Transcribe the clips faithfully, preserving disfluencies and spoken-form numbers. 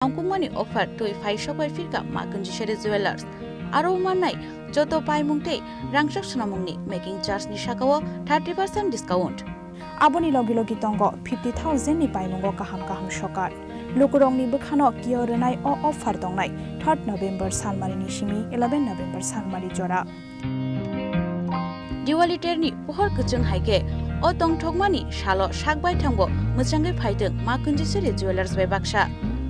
Tongkukmani offer twi phai sokbai phirkha Ma Kunjiswari Jewellers. Aro mannai joto paimung tei rangchak swnamungni making charge ni sakao thirty percent discount. Aboni logi logi tongo fifty thousand ni paimungo kaham kaham sokar. Lukurokni bwkhano kiyo rwnai o offer tongnai third November salmarini simi eleven November salmari jora. Diwali terni pohor kwchwng hai khe o tongthokmani salo sak baithangbo mwchangwi phaitwng Ma Kunjiswari Jewellers bai baksa.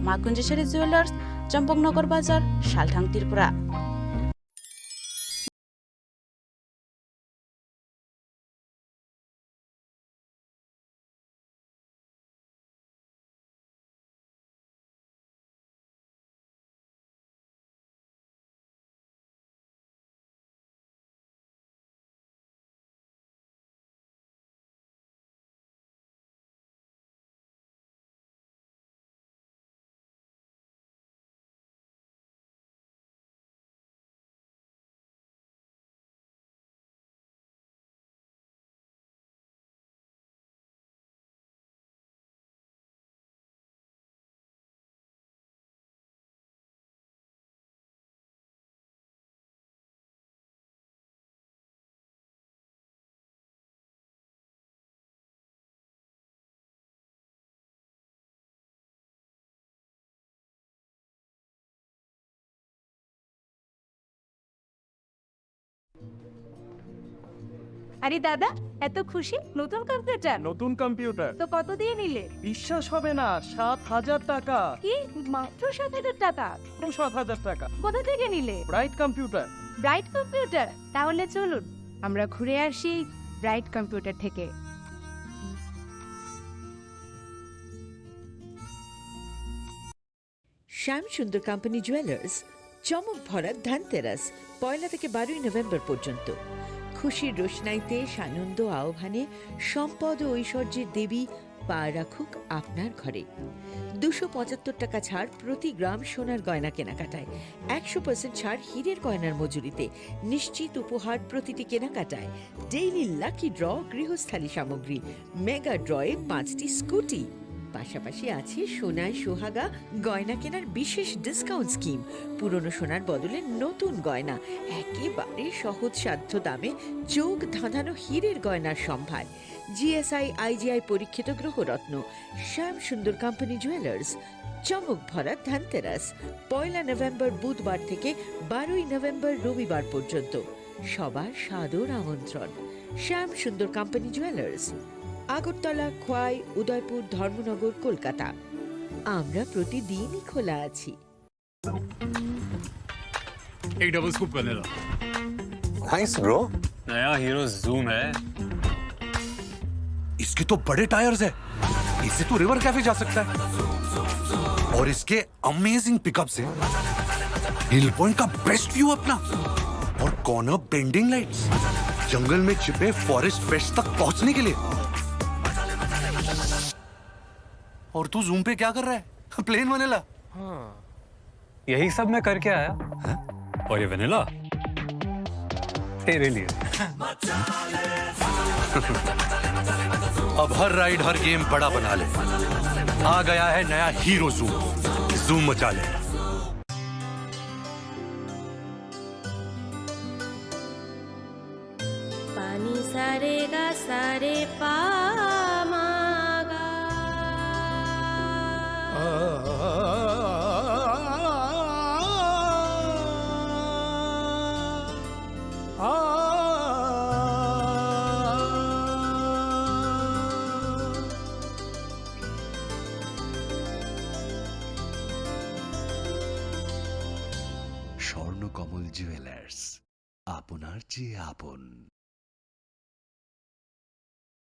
Ma Kunjiswari Jewellers, Champaknagar Bazar, Salthang, Tripura. আরে দাদা, এত খুশি? নতুন কম্পিউটার? নতুন কম্পিউটার। তো কত দিয়ে নিলে? বিশ্বাস হবে না, সাত হাজার টাকা। কি? মাত্র সাত হাজার টাকা? মাত্র সাত হাজার টাকা। কোথা থেকে নিলে? Bright computer. Bright computer? তাহলে চলুন, আমরা ঘুরে আসি ব্রাইট কম্পিউটার থেকে। শ্যাম সুন্দর কোম্পানি জুয়েলার্স, চমক ভরা ধনতেরাস, পয়লা থেকে বারোই নভেম্বর পর্যন্ত। খুশির রোশনাইতে, সানন্দ আহ্বানে, সম্পদ ও ঐশ্বর্যের দেবী পা রাখুক আপনার ঘরে। দুশো পঁচাত্তর টাকা ছাড় প্রতি গ্রাম সোনার গয়না কেনাকাটায়, একশো পার্সেন্ট ছাড় হীরের গয়নার মজুরিতে, নিশ্চিত উপহার প্রতিটি কেনাকাটায়, ডেইলি লাকি ড্র গৃহস্থালী সামগ্রী, মেগা ড্রয়ে পাঁচটি স্কুটি। পাশাপাশি আছে সোনায় সোহাগা গয়না কেনার বিশেষ ডিসকাউন্ট স্কিম। পুরনো সোনার বদলে নতুন গয়না, একেবারে সহজসাধ্য দামে চোখ ধাঁধানো হীরের গয়নার সম্ভার। জিএসআই আইজিআই পরীক্ষিত গ্রহরত্ন। শ্যাম সুন্দর কোম্পানি জুয়েলার্স, চমক ভরা ধনতেরাস, পয়লা নভেম্বর বুধবার থেকে বারোই নভেম্বর রবিবার পর্যন্ত। সবার সাদর আমন্ত্রণ। শ্যাম সুন্দর কোম্পানি জুয়েলার্স, আগরতলা, খোয়াই, উদয়পুর, ধর্মনগর, কলকাতা। আমরা প্রতিদিনই খোলা আছি। एक double scoop vanilla. Thanks, bro। नया हीरो जूम है। इसके तो बड़े टायर्स है, इससे तो रिवर कैफे जा सकता है। और इसके अमेजिंग पिकअप्स हैं। हिल पॉइंट का बेस्ट व्यू अपना। और कॉर्नर बेंडिंग लाइट्स, जंगल में छिपे फॉरेस्ट फ्रेश तक पहुंचने के लिए। और तू जूम पे क्या कर रहा है? Plane vanilla. हाँ। यही सब मैं करके आया। हैं? और ये वनीला तेरे लिए। अब हर राइड, हर गेम बड़ा बना ले। आ गया है नया हीरो जूम। जूम मचा ले। Pani sa re ga sa re pa ma ga. Swarnakamal jewellers, আপনার চেয়ে আপন।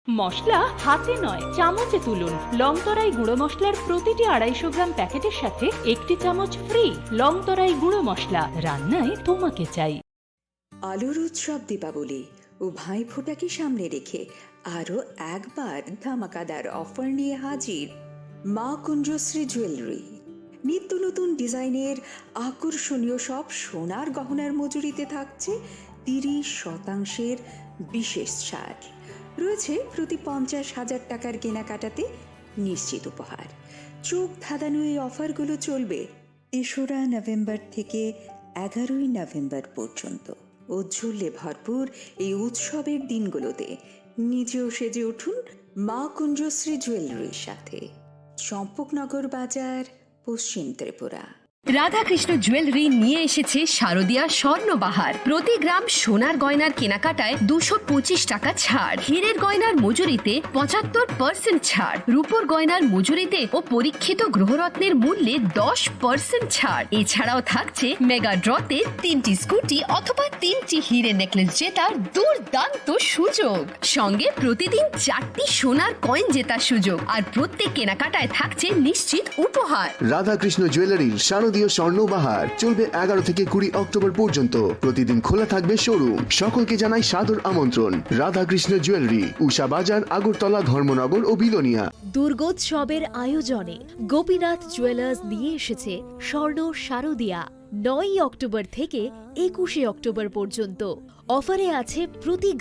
মশলা হাতে নয়, চামচে তুলুন। লংতরাই গুঁড়ো মশলার প্রতিটি আড়াইশো গ্রাম প্যাকেটের সাথে একটি চামচ ফ্রি। লংতরাই গুঁড়ো মশলা, রান্নায় তোমাকে চাই। আলোর উৎসব দীপাবলি ও ভাইফোঁটাকে সামনে রেখে আরও একবার ধামাকাদার অফার নিয়ে হাজির মা কুঞ্জশ্রী জুয়েলারি। নিত্য নতুন ডিজাইনের আকর্ষণীয় সব সোনার গহনার মজুরিতে থাকছে তিরিশ শতাংশের বিশেষ ছাড়। রয়েছে প্রতি পঞ্চাশ হাজার টাকার কেনাকাটাতে নিশ্চিত উপহার। চোখ ধাঁধানো এই অফারগুলো চলবে তেসরা নভেম্বর থেকে এগারোই নভেম্বর পর্যন্ত। ঔজ্জ্বল্যে ভরপুর এই উৎসবের দিনগুলোতে নিজেও সেজে উঠুন মা কুঞ্জশ্রী জুয়েলারির সাথে। চম্পকনগর বাজার, পশ্চিম ত্রিপুরা। রাধাকৃষ্ণ জুয়েলারি নিয়ে এসেছে শারদিয়া স্বর্ণবাহার। প্রতি গ্রাম সোনার গয়নার কেনাকাটায় দুশো পঁচিশ টাকা ছাড়, হীরের গয়নার মজুরিতে পঁচাত্তর পার্সেন্ট ছাড়, রূপোর গয়নার মজুরিতে ও পরীক্ষিত গ্রহরত্নের মূল্যে দশ পার্সেন্ট ছাড়। এছাড়াও থাকছে মেগা ড্রতে তিনটি স্কুটি অথবা তিনটি হীরে নেকলেস জেতার দুর্দান্ত সুযোগ। সঙ্গে প্রতিদিন চারটি সোনার কয়েন জেতার সুযোগ, আর প্রত্যেক কেনাকাটায় থাকছে নিশ্চিত উপহার। রাধাকৃষ্ণ জুয়েলারির শারদীয় স্বর্ণ বাহার চলবে এগারো থেকে কুড়ি অক্টোবর পর্যন্ত। প্রতিদিন খোলা থাকবে শোরুম। সকলকে জানাই সাদর আমন্ত্রণ। রাধাকৃষ্ণ জুয়েলারি, উষা বাজার, আগরতলা, ধর্মনগর ও বিলোনিয়া। দুর্গোৎসবের আয়োজনে গোপীনাথ জুয়েলার্স নিয়ে এসেছে স্বর্ণ শারদিয়া। নয়ই অক্টোবর থেকে একুশে অক্টোবর পর্যন্ত অফারে আছে প্রতি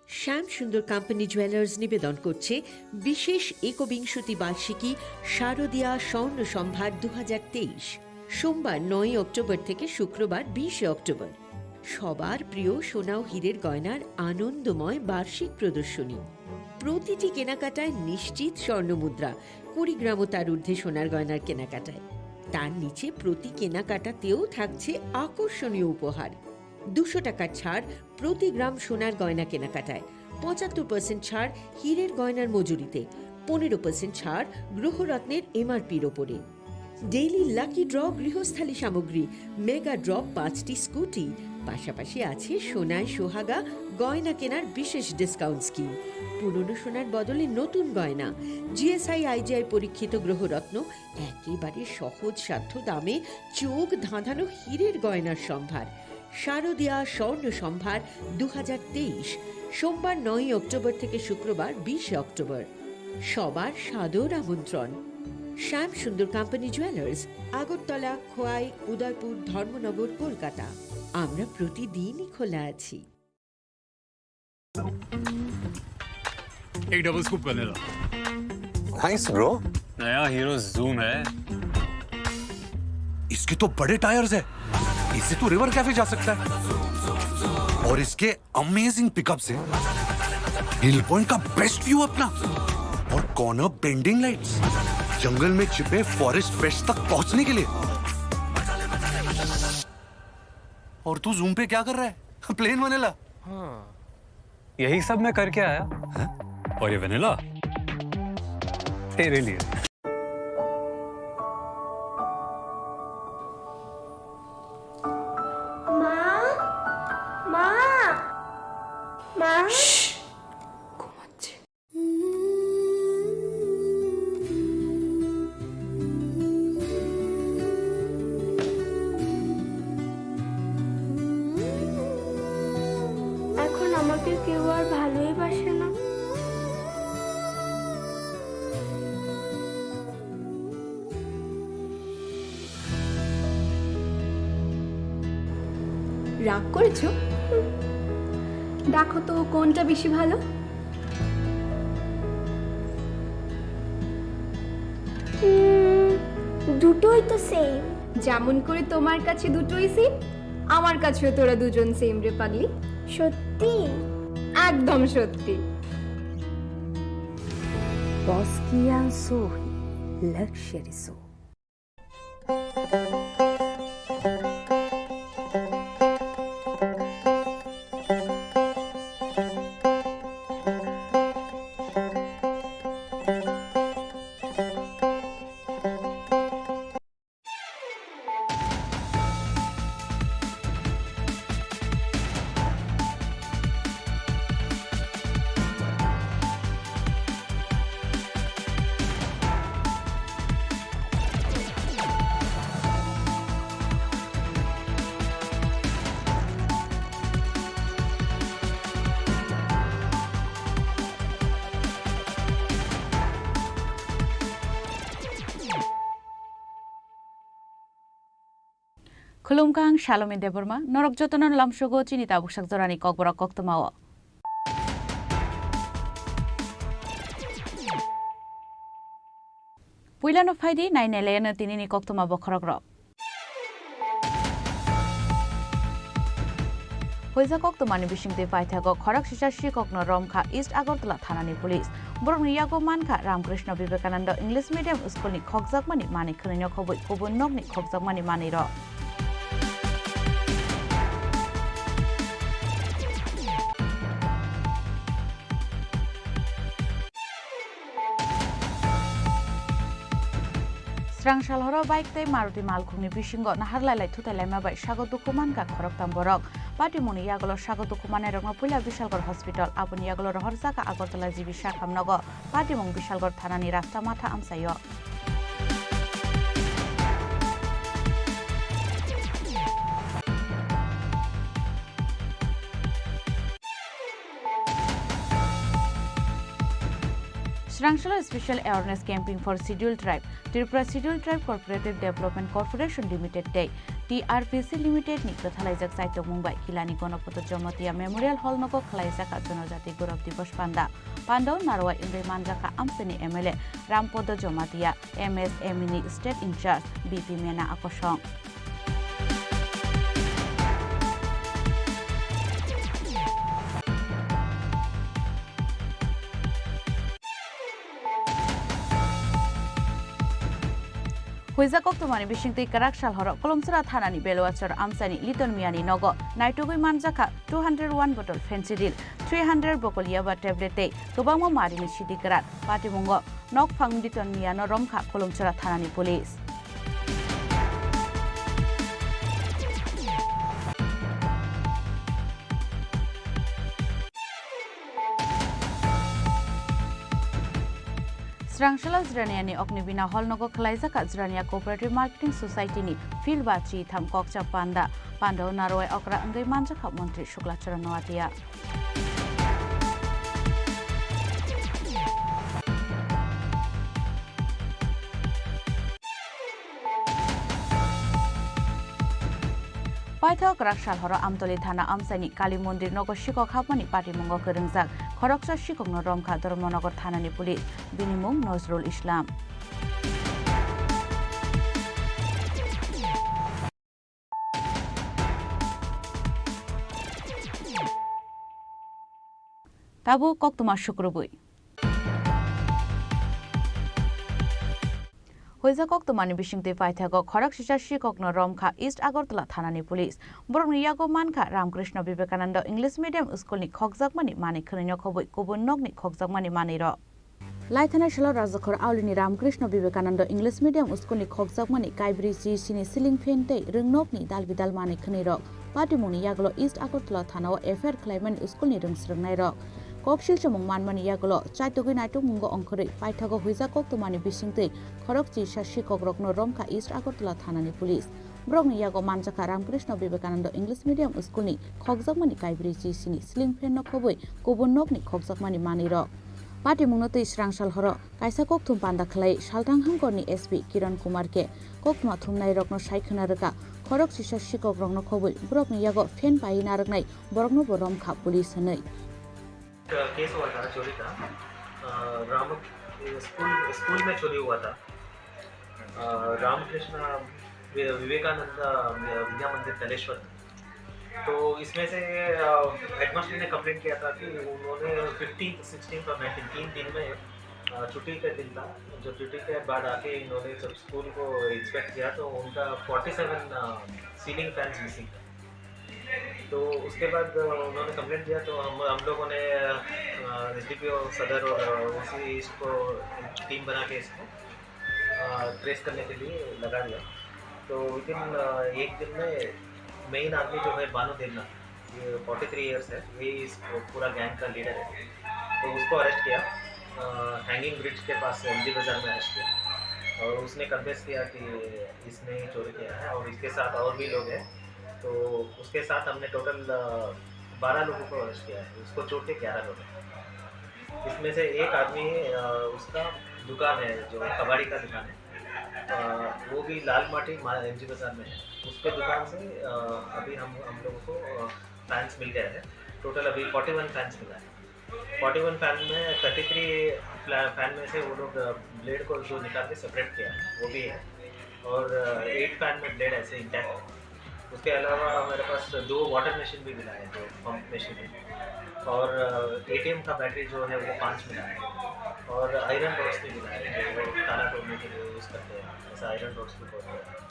শ্যাম সুন্দর কোম্পানি জুয়েলার্স নিবেদন করছে বিশেষ একবিংশতি বার্ষিকী শারদীয়া স্বর্ণ সম্ভার দু হাজার তেইশ, সোমবার নয়ই অক্টোবর থেকে শুক্রবার বিশে অক্টোবর। সবার প্রিয় সোনা ও হীরের গয়নার আনন্দময় বার্ষিক প্রদর্শনী। প্রতিটি কেনাকাটায় নিশ্চিত স্বর্ণ মুদ্রা, কুড়ি গ্রাম ও তার ঊর্ধ্বে সোনার গয়নার কেনাকাটায়। তার নিচে প্রতি কেনাকাটাতেও থাকছে আকর্ষণীয় উপহার। দুশো টাকার ছাড় প্রতি গ্রাম সোনার গয়না কেনাকাটায়, পঁচাত্তর পার্সেন্ট ছাড় হীরের গয়নার মজুরিতে, পনেরো পার্সেন্ট ছাড় গ্রহরত্নের এমআরপির ওপরে। ডেইলি লাকি ড্র গৃহস্থালী সামগ্রী, মেগা ড্র পাঁচটি স্কুটি, পাশাপাশি আছে সোনায় সোহাগা গয়না কেনার বিশেষ ডিসকাউন্ট স্কিম। পুরনো সোনার বদলে নতুন গয়না, জিএসআই আইজিআই পরীক্ষিত গ্রহরত্ন, একেবারে সহজসাধ্য দামে চোখ ধাঁধানো হীরের গয়নার সম্ভার। শারদীয়া স্বর্ণ সম্ভার দু হাজার তেইশ, সোমবার নয়ই অক্টোবর থেকে শুক্রবার বিশে অক্টোবর। সবার সাদর আমন্ত্রণ। শ্যাম সুন্দর কোম্পানি জুয়েলার্স, আগরতলা, খোয়াই, উদয়পুর, ধর্মনগর, কলকাতা। আমরা প্রতিদিনই খোলা আছি। एक double scoop vanilla. Nice bro. नया हीरो जूम है। इसके तो बड़े टायर्स है, इससे तो रिवर कैफे जा सकता है। और इसके अमेजिंग पिकअप्स है, हिल पॉइंट का बेस्ट व्यू अपना, और कॉर्नर बेंडिंग लाइट्स, जंगल में छिपे फॉरेस्ट फ्रेश तक पहुंचने के लिए। और तू जूम पे क्या कर रहा है? Plane vanilla. हाँ। यही सब मैं करके आया। हैं? और ये वनीला तेरे लिए। মা, মা, মা। এখন আমাকে কেউ আর ভালোই বাসে না। রাগ করেছো? দেখো তো কোনটা বেশি ভালো। উম, দুটোই তো সেম। যেমন করে তোমার কাছে দুটোই সেম, আমার কাছেও তোরা দুজন সেম রে পাগলি। সত্যি? একদম সত্যি। Boskian Sohi Luxury Sohi. Khulumkha, ang Salomi Debbarma, norok jotono lamsogo chini tabuk sak jorani kokborok koktwmao. Puilano phaidi, nainailaino tinini koktwma bokhorokrok. Huija koktwmani bisingtwi paithago khorok sisa sikokno romkha East Agartala thanani police. Borokni yago mankha Ramkrishna Vivekananda English Medium Schoolni khokjakmani manwi khwnwino khobwi kubun nokni khokjakmani manwirok. Srang sal horo bike tei Maruti malkhungni bisingo nahar lailai thutai laima bai sago dukhu mankha khoroktham borok. Patimungni yagulo sago dukhu mannairokno puila Bishalgarh Hospital, aboni yagulo rohorjakha Agartala G B Sakham nogo. Patimung Bishalgarh thanani rasta matha amchaio. Srangsalo Special Awareness Camping for Scheduled Tribe, Tripura Scheduled Tribe Cooperative Development Corporation Limited tei T R P C Limited ni kwthalaijak chaitokmung bai Kilani Gonopoto Jamatia Memorial Hall nogo khwlaijakha Jonojati Gaurav Divas panda. Pandao narwai wngwi manjakha amchaini M L A Rampodo Jamatia, M S M E ni State Incharge B P Mena Akosong. Huija koktwmani bisingtwi kwrak sal horo Kolomchura thanani Beluachor amchaini Liton Miyani nogo naitugwi manjakha two hundred one bottle Phensedyl, three hundred bokol yaba tablet tei kwbangma marini sidi kwrak. Patimungo nokphang Liton Miyano romkha Kolomchura thanani police. Srangsalo Jiraniani Ognibina Hall nogo khwlaijakha Jirania Cooperative Marketing Society ni Phil ba Chi tham kokcha panda. Pandao narwai okra wngwi manjakha Montri Shukla Charan Noatia. Paithak kwrak sal horo Amtoli thana amchaini Kali mondir nogo sikok hapmani patimungo kwrwngjak khoroksa sikokno romkha Dharmanagar thanani police, bini mung Nazrul Islam. Tabuk koktwma sukrubwi. Huija koktwmani bisingtwi paithago khorok sisa sikokno romkha East Agartala thanani police. Borokni yago mankha Ramkrishna Vivekananda English Medium School ni khokjakmani manwi khwnwino khobwi kubun nokni khokjakmani manwirok. Laithanai salo Rajakhor Aulini Ramkrishna Vivekananda English Medium School ni khokjakmani kaibrwi G C ni ceiling fan tei rwngnokni dalbidal manwi khwnwirok. Patimungni yagulo East Agartala thanao F I R khlaimani school ni rwngsrwngnairok. Koksil chamung manmani yagulo chaitugwi naitukmungo ongkhorwi paithago huijak koktwmani bisingtwi khorok chisa sikokrokno romkha East Agartala thanani police. Borokni yago manjakha Ramkrishna Vivekananda English Medium School ni khokjakmani kaibrwi G C ni ceiling fan no khobwi kubun nokni khokjakmani manwirok. Patimungno twi srangsal horo kaisa kokthum panda khlai salthang hangkorni S P Kiran Kumar khe koktwma thumnairokno sai khwna rwkha, khorok sisa sikokrokno khobwi borokni yago fan paiwi narwknai borokno bo romkha police hwnwi. Case हुआ था चोरी का। अ, Ram, school, school में चोरी हुआ था। अ, रामकृष्ण वि-, विवेकानंद विद्या मंदिर कलेश्वर। तो इसमें से, अ, हेडमास्टर ने कंप्लेंट किया था कि उन्होंने फिफ्टीन्थ, सिक्सटीन्थ और नाइनटीन्थ, तीन दिन में, अ, छुट्टी का दिन था। जो छुट्टी के बाद आके इन्होंने जब स्कूल को इंस्पेक्ट किया तो उनका फ़ोर्टी सेवन, अ, सीलिंग फैंस मिसिंग था। तो उसके बाद, अ, उन्होंने कंप्लेंट दिया तो हम, हम लोगों ने, अ, एसडीपीओ सदर और, अ, ओसी ईस्ट को टीम बना के इसको, अ, ट्रेस करने के लिए लगा दिया। तो विदिन, अ, एक दिन में मेन आदमी जो है बानू देवनाथ, ये फ़ोर्टी थ्री ईयर्स है, ये इस पूरा गैंग का लीडर है। तो उसको अरेस्ट किया, अ, हैंगिंग ब्रिज के पास एमजी बाजार में अरेस्ट किया और उसने कन्फेस किया कि इसने ही चोरी किया है और इसके साथ और भी लोग हैं। तो उसके साथ हमने टोटल, अ, बारह लोगों को अरेस्ट किया है, उसको छोड़ के ग्यारह लोग हैं। इसमें से एक आदमी, अ, उसका दुकान है, जो कबाड़ी का दुकान है, अ, वो भी लाल माटी मा-, एमजी बाजार में है। उसके दुकान से, अ, अभी हम, हम लोगों को, अ, फैंस मिल गया है। टोटल अभी फ़ोर्टी वन फैंस मिला है। फ़ोर्टी वन फैन में थर्टी थ्री फ्ला-, फैन में से वो लोग, अ, ब्लेड को जो निकाल के सेपरेट किया है, वो भी है। और, अ, एट फैन में ब्लेड ऐसे इंटैक्ट है। उसके अलावा मेरे पास दो वाटर मशीन भी मिला है, जो पंप मशीन है। और, अ, एटीएम का बैटरी जो है, वो पाँच मिला है। और आयरन रॉड्स भी मिला है, जो वो ताला तोड़ने के लिए यूज़ करते हैं, ऐसा आयरन रॉड्स भी बहुत है।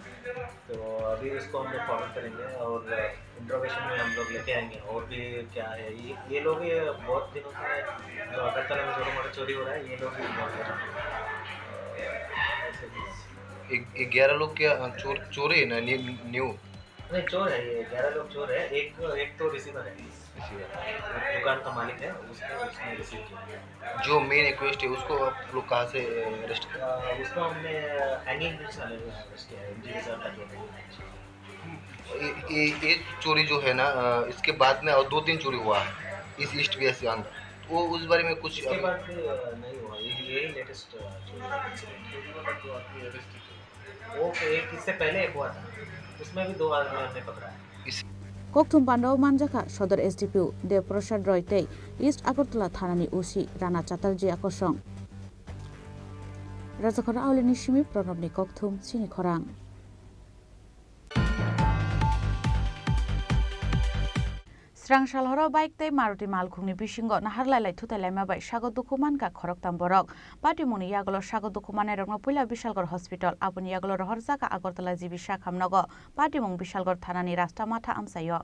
तो अभी उसको हम लोग फॉरवर्ड करेंगे और, अ, इंट्रोगेशन में हम लोग लेके आएंगे और भी क्या है। ये, ये लोग ये बहुत दिनों से जो अगरतला में छोटा मोटा चोरी हो रहा है, ये लोग भी इन्वॉल्व है। ऐसे भी है। ये, ये ग्यारह लोग क्या, अ, चोर, चोर है ना, न्यू, न्यू? नहीं, चोर है ये, ग्यारह लोग चोर है, एक, एक तो रिसीवर है। रिसीवर। दुकान का मालिक है, उसने, उसने रिसीव किया। जो मेन एक्यूज्ड है, उसको आप लोग कहाँ से, अ, अरेस्ट किया? अ, उसको हमने हैंगिंग ब्रिज वाले को अरेस्ट किया है, इंजीनियर का जो है। ये, ये, ये चोरी जो है ना, अ, इसके बाद में और दो तीन चोरी हुआ है इस ईस्ट वेस्ट के अंदर। वो उस बारे में कुछ इसके अभी बाद, अ, नहीं हुआ, ये, यही लेटेस्ट, अ, चोरी का इंसिडेंट है। वो एक, इससे पहले एक हुआ था, उसमें भी दो आदमी हमने पकड़ा है। Kokthum pandao manjakha Sodor S D P O Dev Prasad Roy tei East Agartala thanani O C Rana Chatterjee akosong. Rajakhor Aulini simi Pranobni kokthum chini khorang. Srang salhoro bike tei Maruti malkhungni bisingo naharlailai thutailaima bai sago dukhu mankha khoroktham borok. Patimungni yagulo sago dukhu mannairokno puila Bishalgarh Hospital, aboni yagulo rohorjakha Agartala G B sakhamnogo patimung Bishalgarh thanani rasta matha amchaio.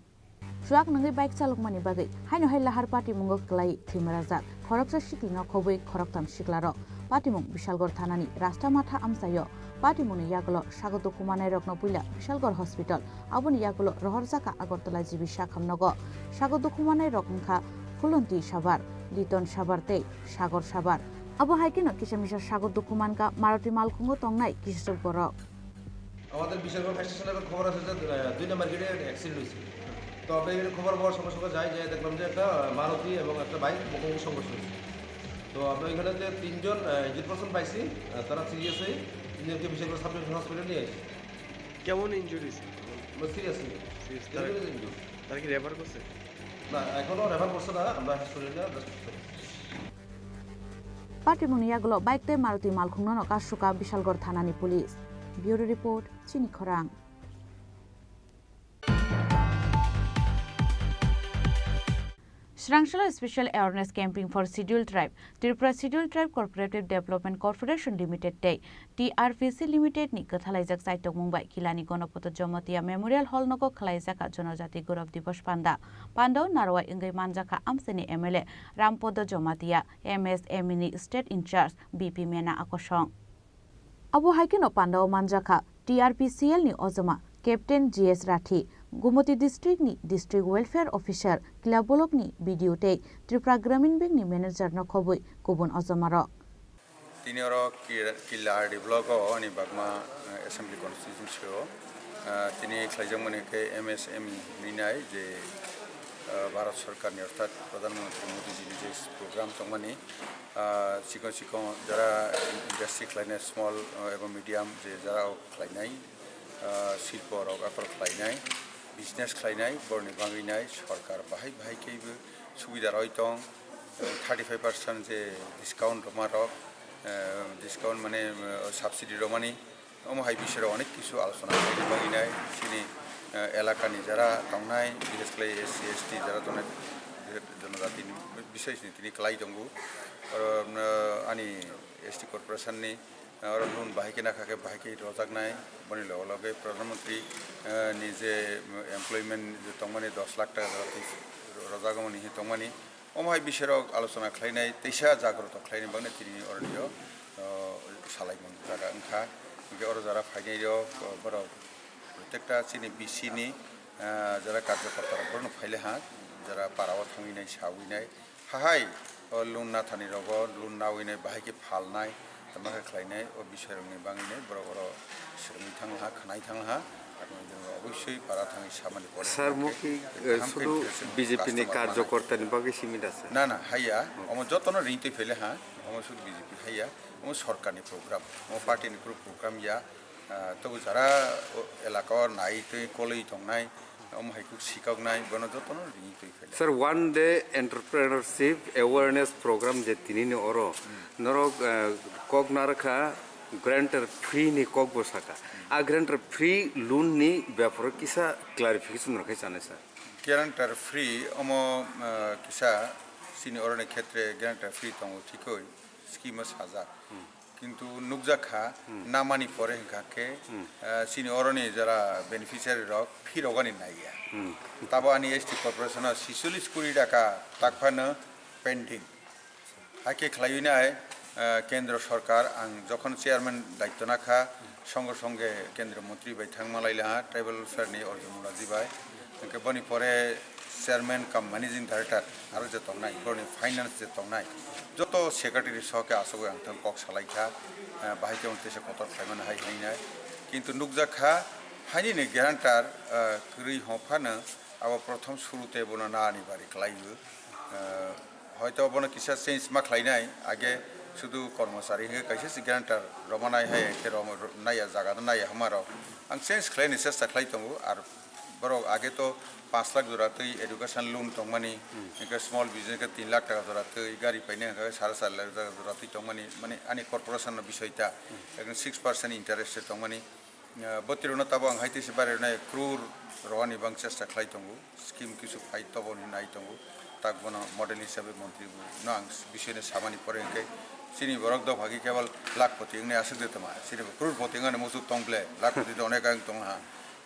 Chuak nungwi bike chalokmani bagwi haino hai lahar patimungo kwlai thwimarajak khoroksa sikli nokhobwi khoroktham siklarok. Patimung Bishalgarh thanani rasta matha amchaio. Patimungni yagulo sago dukhu mannairokno puila Bishalgarh Hospital, aboni yagulo rohorjakha Agartala G B sakhamnogo. Sago dukhu mannairok wngkha Phulonti Sabar, Liton Sabar tei Sagor Sabar. Abo hai kheno kisa misa sago dukhu mankha Maruti malkhungo tongnai kisaswk borok. আমাদের বিশালগড় ফায়ার স্টেশনে একটা খবর আছে যে, আহ, দুই নম্বর গেটে একটা অ্যাক্সিডেন্ট হয়েছে। তো আমরা এখানে খবর পাওয়ার সঙ্গে সঙ্গে যাই, যাই দেখলাম যে একটা, আহ, মারুতি এবং একটা বাইক মুখোমুখি সংঘর্ষ হয়েছে। তো আমরা এখানে যে তিনজন, আহ, ইনজুর্ড পারসন পাইছি, আহ, তারা সিরিয়াসলি তিনজনকে বিশালগড় সাব ডিভিশন হসপিটালে নিয়ে আসি। কেমন ইনজুরি? সিরিয়াসলি। সিরিয়াস। তারা, তারা ইনজুর্ড। তারা কি রেফার করছে? না, এখনো রেফার করছে না, আমরা হসপিটালে নিয়ে আসছি। Patimungni yagulo bike tei Maruti malkhungno no kasuka Bishalgarh thanani police. Bureau report, chini khorang. Srangsalo Special Awareness Camping for Scheduled Tribe, Tripura Scheduled Tribe Cooperative Development Corporation Limited tei T R P C Limited ni kwthalaijak chaitokmung bai Kilani Gonopoto Jamatia Memorial Hall nogo khwlaijak Jonojati Gaurav Diwas panda. Pandao narwai wngwi manjakha amchaini M L A Rampodo Jamatia, M S M E ni State In Charge B P Mena akosong. Abo hai kheno pandao manjakha T R P C L ni ojoma Captain G S Rathi, Gumoti District ni District Welfare Officer, Kila Block ni B D O tei Tripura Gramin Bank ni manager no khobwi kubun ojomarok. Tini oro Ki-, Kila R D block o ani bagma, eh, assembly constituency o, eh, tini khlaijakmani khe M S M E hinwi nai je, eh, Bharat Sarkar ni orthat Pradhan Mantri Modi ji ni je program tongmani, ah, chikon chikon jara industry khlainai, small, ah, eba medium je jara o khlainai, ah, silpo rok aphar khlainai, business khlainai, borni bagwi nai sorkar bahai bahai khe bo subida rwi tong, thirty five percent je discount rwma rok, ah, discount mane, ah, subsidy rwmani, omo hai bisoro onek kisu alochona khlaina bagwi nai chini, eh, elakani jara tongnai, bises khlai S C, S T jara tongnai, eh, jonojatini bisai sini tini kwlai tongo. Oro, eh, ani S T corporation ni, eh, oro loan bahai khe nakha khe bahai khe rojaknai, boni loge loge Pradhan Mantri, eh, ni je employment je tongmani dos lakh taka jora twi rojak omo ni hi tongmani. Omo hai bisirok alochona khlainai, teisa jagroto khlainai bagwi tini oroni o, o, salaimung jaga wngkha. Hinkhe oro jara phainai rok, o, borok protekta chini B C ni, ah, jara karjokorta rok borokno phaile ha, jara para o thangwi nai, sawi nai, hahai, o, loan nathani rogo, loan nawi nai, bahai khe phalnai, tamo khe khlainai, o bisirokni bagwi nai borok oro swrwngwi thang ha, khwnai thang ha. Oboisoi para thangwi samani pore Sir, hwnkhe mo ki, kaham eh, sudu khe chwng B J P ni customer karjokorta ni bagwi simi da, sir? Na, na, haiya. Omo jotono ring twi phele ha. Omo sudu B J P haiya. Omo sorkar ni program. Omo party ni kunu program ya. Ah, tobo jara o elaka o nai twi kolwi tongnai, omo hai kuk sikoknai, bono jotono ring twi phele. Sir, one day entrepreneurship awareness program je tinini oro, norok, eh, kok narwkha, grantor free ni kok bo saka. A grantor free loan ni beparo kisa clarification rwkhai chanai, sir. Grantor free omo, eh, kisa chini oroni khetre grantor free tongo, thikoi scheme o sajak. Kintu nukjak kha, namani pore hwnkha khe, eh, chini oroni jara beneficiary rok phirogani naiya. Tabo ani S T corporation o sicholish kuri taka takphano pending. Hakhe khlaiwi nai, eh, kendro sorkar, ang jokhon chairman daityo nakha, songe songe kendro montri bai thangma lai laha, tribal welfare ni Arjun Mulaji bai. Hwnkhe boni pore chairman cum managing director aro je tongnai, boroni finance je tongnai, joto secretary soh khe asogwi ang thang kok salai kha, eh, bahai khe teisa kotor khlaimani hai hinwi nai. Kintu nukjak kha, haini ni guarantor, eh, kwrwi hwn phano abo prothom suru tei bono nani bari kwlaiwi, eh, hoito bono kisa change ma khlainai, age sudu kormochari hwnkhe kaisa se guarantor rwmanai hai khe rwma-, naiya jaga no naiya hwnma rok. Ang change khlaini chesta khlai tongo, ar borok age to panch lakh jora twi education loan tongmani, hwnkhe small business khe tin lakh taka jora twi, gari painai hwnkhe sare char lakh taka jora twi tongmani, mane ani corporation no bisoi ta, ekdom six percent interest se tongmani. Ah, bwtwirokno tabuk ang hai tei se barwi rwnai, crore rwani bang chesta khlai tongo, scheme kisu phai toboni nai tongo, tak bono model hisabe montri no ang bisino samani pore hwnkhe chini borok dopha khe kebal lakhpoti wngnai aswk de tongma, chini bo crorepoti wngnani muchuk tong ble, lakhpoti de onek ang tong ha,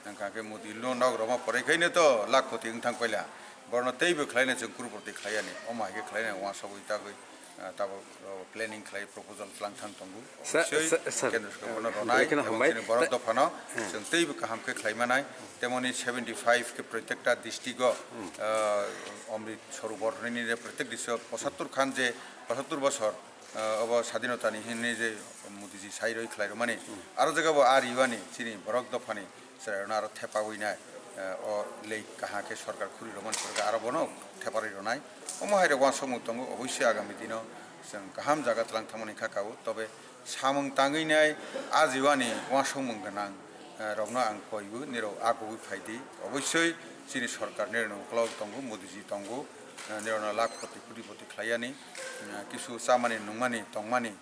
wngkha khe Modi no nok rwma pore khaino to lakhpoti wng thang paila, borokno teibo khlaina chwng crorepoti khlai yani, omo hai khe khlaina uansugwi tagwi. Ah, tabuk, oh, planning khlai, proposal tlang thang tongo. Sa-, Obviously, sa-, sir, kendra sorkar bono ah, ronai, bekheno ebong hambai. Chini borok Ta-, dophano hmm. Chwng teibo kaham khe khlai manai. Temoni seventy five khe protekta district o, hmm. Ah, Amrit Sarovar hinwi je protek district o pochattor khan je, pochattor bosor, ah, obo sadinota ni hinwi je Modi ji sai roi khlai rwmani. Hmm. Aro jaga bo ar yuani chini borok dophani chwrairokno aro thepawi nai, eh, o lake kaham khe sorkar khuri rwmani pore khe aro bono theparwi rwnai. Omo hai rok uansukmung tongo, oboisoi agami dino chwng kaham jaga tlang thangmani kha kabo, tobe samung tangwi nai a jiwani uansukmung gwnang, eh, rokno ang koibo nirok a kugui phaidi. Oboisoi chini sorkar nirokni ukolog tongo, Modi ji tongo, eh, nirokno lakh poti, koti poti khlaiyani, eh, kisu chamani nungmani tongmani,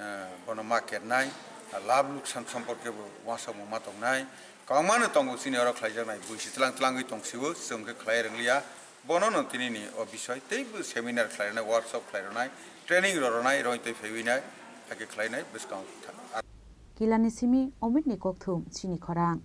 eh, bono ma kernai, ah, labh luksan somporke bo uansukmung ma tongnai. Kwbangmano tongo chini oro khlaijaknai, buisi tlang tlangwi tongsibo, chwng khe khlai rwngliya. Bono no tinini o bisoi teibo seminar khlai rwnai, workshop khlai rwnai, training rw rwnai, roi tei phaiwi nai, hakhe khlainai bwskang tha-, Kilani simi Omitni kokthum, chini khorang.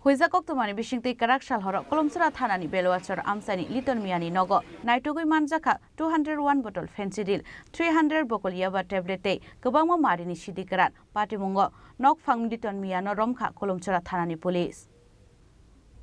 Huijak koktwmani bisingtwi kwrak sal horo Kolomchwra thanani Beluachor amchaini Liton Miyani nogo naitugwi manjakha two hundred one bottle Phensedyl, three hundred bokol yaba tablet tei kwbangma marini sidi kwran. Patimungo nokphang Liton Miyano romkha Kolomchwra thanani police.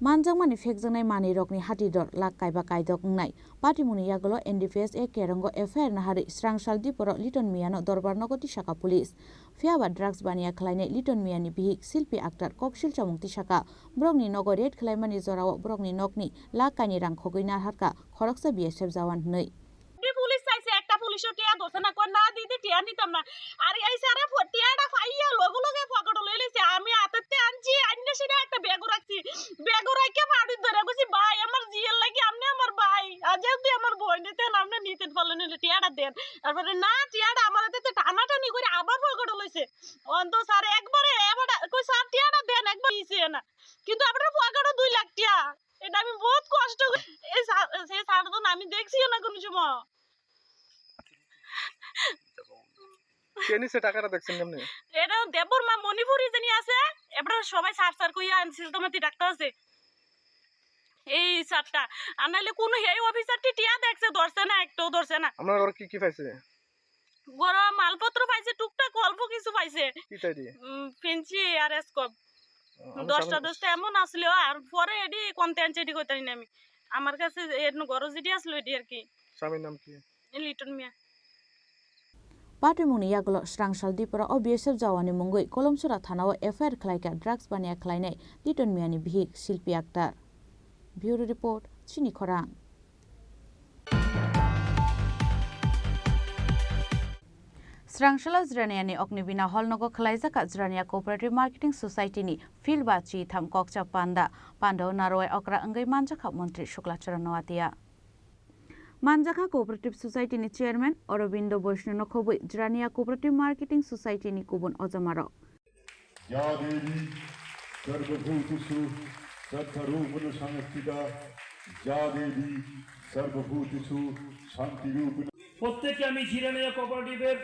Manjakmani phekjaknai manwirokni hati dor lakh kaiba kaidok wngnai. Patimungni yagulo N D P S A Kerongo F I R naharwi srang sal diporo Liton Miyano dorbar nogo tisaka police. Phiyaba drugs baniya khlainai Liton Miyani bihik Silpi Akhtar koksil chamung tisaka. Borokni nogo raid khlaimani jorao borokni nokni lakh kaini rang khogwi narharkha khoroksa B S F jawan hwnwi. Di police saise ekta police o tiya dose na, koi na didi tiya nitam na. Are ei sara pho-, tiya da phaiya logo loge pocket o loi lese. Ami atate anchi, anne sida ekta bag o rakchi. Bag o rakke padi dore gusi, "Bhai, amar jiyar lagi, amne amar bhai. Aje amne amar bhai niten, amne niten pale nile tiya da den." Tarpore na tiya da amar atate tana tani kore abar pocket o loise. Onto sir ekbare ebada koi sir tiya da den ekbar ise na. Kintu amar pocket o dui lakh tiya. এটা আমি বহুত কষ্ট করে, এই স্যার, সেই স্যার তো আমি দেখছিও না কোনো সময়। কে নিছে টাকাটা দেখছেন কেমনে? এটা দেববর্মা মণিপুরি যিনি আছে, এবার সবাই স্যার স্যার কইয়া আনছিল, তোমার ডাক্তার আছে এই স্যারটা। আর নাইলে কোনো হেই অফিসার টি টিয়া দেখছে, ধরছে না, একটাও ধরছে না। আপনার ঘরে কি কি পাইছে? গরম মালপত্র পাইছে, টুকটাক অল্প কিছু পাইছে। কি তাই দিয়ে? উম, ফেন্সি আর স্কোপ। ও, আমি দশটা সামনে দশটা এমন আসলো, আর পরে এডি কনতে আনছে, এডি কইতারি না আমি। আমার কাছে এর ঘরো যেটি আসলো, এটি আর কি। স্বামীর নাম কি? লিটন মিয়া। Patimungni yagulo Srangsal Dipora o B S F jawani mungwi Kolomsora thanao F I R khlaikha drugs baniya khlainai Liton Miyani bihik Silpi Akhtar. Bureau Report, Chini Khorang. Srangsalo Jiraniani Ognibina Hall nogo khwlaijakha Jirania Cooperative Marketing Society ni field ba chi tham kokcha panda. Pandao narwai okra wngwi manjakha Montri Shukla Charan Noatia. Manjakha Cooperative Society ni Chairman Aurobindo Boishno no khobwi Jirania Cooperative Marketing Society ni kubun ojamarok. Ya Devi Sarvabhutesu Sattarupena Samsthita, Ya Devi Sarvabhutesu Shantirupena। প্রত্যেককে আমি জিরানিয়া কোঅপারেটিভের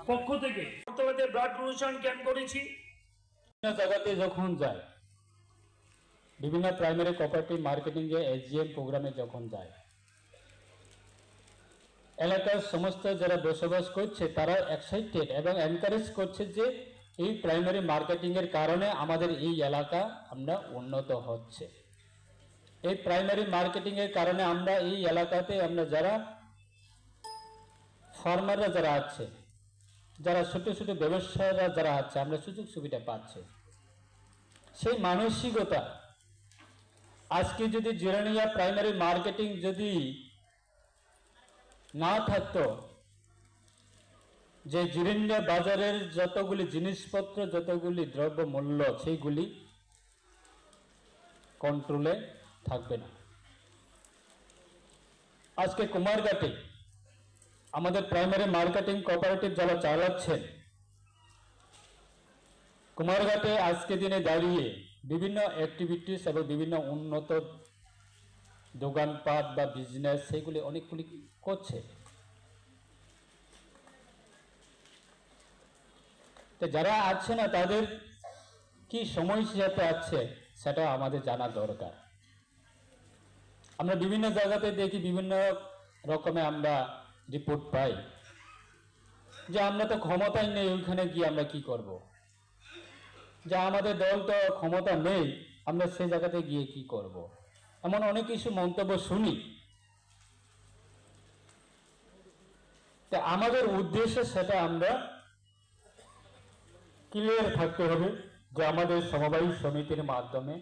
পক্ষ থেকে আগরতলাতে blood donation camp করেছি। বিভিন্ন জায়গাতে যখন যায়, বিভিন্ন প্রাইমারি কোঅপারেটিভ মার্কেটিং এ এসজিএম প্রোগ্রামে যখন যায়, এলাকার সমস্ত যারা বসবাস করছে তারা এক্সাইটেড এবং এনকারেজ করছে যে এই প্রাইমারি মার্কেটিং এর কারণে আমাদের এই এলাকা আমরা উন্নত হচ্ছে। এই প্রাইমারি মার্কেটিং এর কারণে আমরা এই এলাকাতে আমরা যারা ফার্মাররা যারা আছে, যারা ছোট ছোট ব্যবসায়ীরা যারা আছে, আমরা সুযোগ সুবিধা পাচ্ছি। সেই মানসিকতা আজকে যদি জিরানিয়া প্রাইমারি মার্কেটিং যদি না থাকতো, যে জিরানিয়া বাজারের যতগুলি জিনিসপত্র, যতগুলি দ্রব্যমূল্য, সেইগুলি কন্ট্রোলে থাকবে না। আজকে কুমারঘাটে আমাদের প্রাইমারি মার্কেটিং কোঅপারেটিভ যারা চালাচ্ছেন, কুমারঘাটে আজকে দিনে দাঁড়িয়ে বিভিন্ন অ্যাক্টিভিটিস এবং বিভিন্ন উন্নত দোকানপাট বা বিজনেস, সেগুলি অনেকগুলি করছে। তো যারা আছে না, তাদের কি সমস্যাতে আছে, সেটা আমাদের জানা দরকার। আমরা বিভিন্ন জায়গাতে দেখি, বিভিন্ন রকমে আমরা রিপোর্ট পাই যে আমরা তো ক্ষমতায় নেই, ওইখানে গিয়ে আমরা কি করব, যে আমাদের দল তো ক্ষমতা নেই, আমরা সে জায়গাতে গিয়ে কি করব, এমন অনেক কিছু মন্তব্য শুনি। তা আমাদের উদ্দেশ্য সেটা আমরা ক্লিয়ার থাকতে হবে যে আমাদের সমবায় সমিতির মাধ্যমে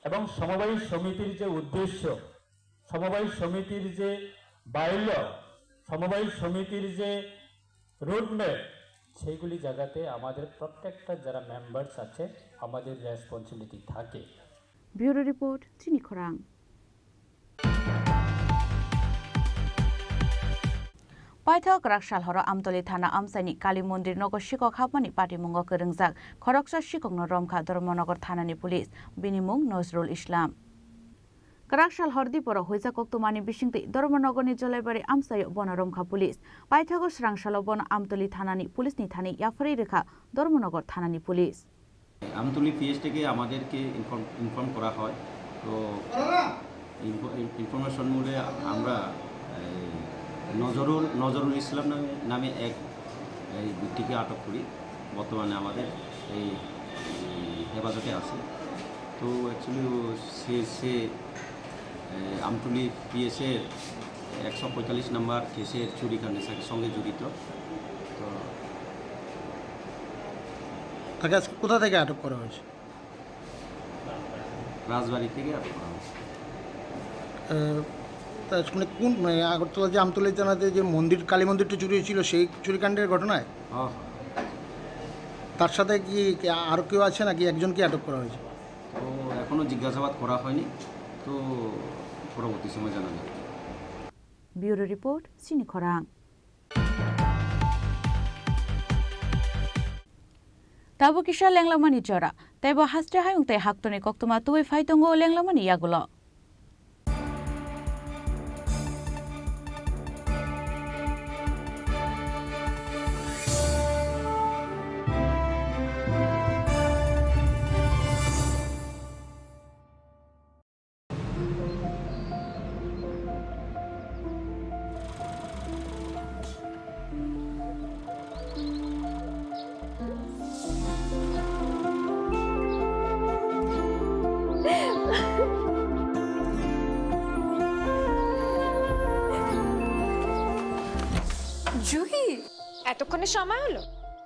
এবং সমবায় সমিতির যে উদ্দেশ্য, সমবায় সমিতির যে বাইল, সমবায় সমিতির যে রোডম্যাপ, সেইগুলি জায়গাতে আমাদের প্রত্যেকটা যারা মেম্বার্স আছে, আমাদের রেসপন্সিবিলিটি থাকে। Bureau Report, Chini Khorang. Paithak Kwraksal horo Amtoli thana amchaini Kali mondir nogo sikok hapmani patimungo kwrwngjak khoroksa sikokno romkha Dharmanagar thanani police, bini mung Nozrul Islam. Kwraksal hor diporo huijak koktwmani bisingtwi Dharmanagarni Jolaibari amchaio bono romkha police. Paithago swrangsalo bono Amtoli thanani police ni thani yapharwi rwkha Dharmanagar thanani police. Amtali PS থেকে আমাদেরকে inform, inform করা হয়। তো ইনফ-, ইনফরমেশন মূলে আমরা এই নজরুল, নজরুল ইসলাম নামে, নামে এক এই ব্যক্তিকে আটক করি। বর্তমানে আমাদের এই, এই হেফাজতে আছে। তো অ্যাকচুয়ালি ও সে, সে, এই আমতলী পিএসের একশো পঁয়তাল্লিশ নম্বর কেসের চুরিকাণ্ডের সাথে, সঙ্গে জড়িত। তো তাকে আজকে কোথা থেকে আটক করা হয়েছে? রাজবাড়ি থেকে আটক করা হয়েছে। আহ, তা মানে কোন, মানে আগরতলা যে আমতলী থানাতে যে মন্দির, কালী মন্দিরটা চুরি হয়েছিল, সেই চুরিকাণ্ডের ঘটনায়? হ্যাঁ, হ্যাঁ। তার সাথে কি, কি আরও কেউ আছে নাকি একজনকে আটক করা হয়েছে? তো এখনো জিজ্ঞাসাবাদ করা হয়নি, তো পরবর্তী সময় জানা যাবে। Bureau Report, Chini Khorang. Tabuk kisa lenglamani jora, tei bo haste hayung tei haktorni koktwma tubui phai tongo lenglamani yagulo. এতক্ষণে সময় হলো?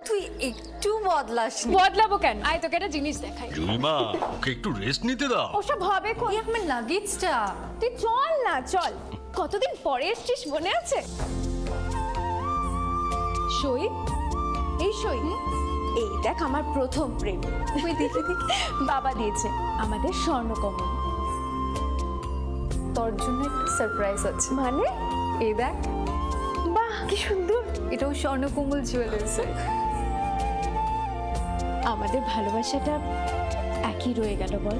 তুই একটু বদলাসনি। বদলাবো কেন? আয়, তোকে একটা জিনিস দেখাই। জুইমা, ওকে একটু রেস্ট নিতে দাও। ওসব হবে কোন? এই আমার লাগেজটা। তুই চল না, চল। কতদিন পরে এসছিস, মনে আছে? সই, এই সই। এই দেখ, আমার প্রথম প্রেম। ওই দেখে দেখে। বাবা দিয়েছে আমাদের স্বর্ণকমল। তোর জন্য একটা সারপ্রাইজ আছে। মানে? এই দেখ। বাহ, কি সুন্দর। এটাও স্বর্ণকমল জুয়েলার্সের। আমাদের ভালোবাসাটা একই রয়ে গেল, বল?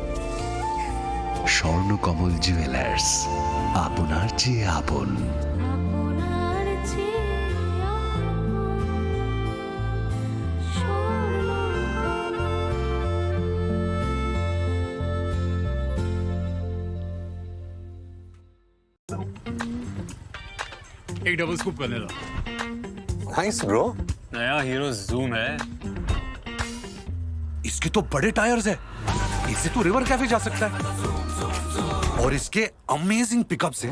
স্বর্ণকমল জুয়েলার্স, আপনার চেয়ে আপন। एक double scoop vanilla. Nice bro. नया हीरो जूम है। इसके तो बड़े टायर्स है, इससे तो रिवर कैफे जा सकता है। और इसके अमेजिंग पिकअप्स है,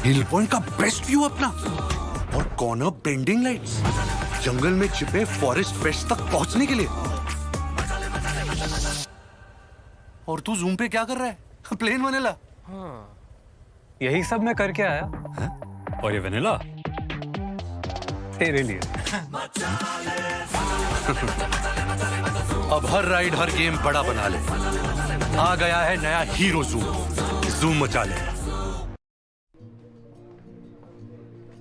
हिल पॉइंट का बेस्ट व्यू अपना, और कॉर्नर बेंडिंग लाइट्स, जंगल में छिपे फॉरेस्ट फ्रेश तक पहुंचने के लिए। और तू जूम पे क्या कर रहा है? Plain vanilla. हाँ। यही सब मैं करके आया। हैं? और ये वेनिला तेरे लिए। अब हर राइड, हर गेम बड़ा बना ले। आ गया है नया हीरो जूम। जूम मचा ले।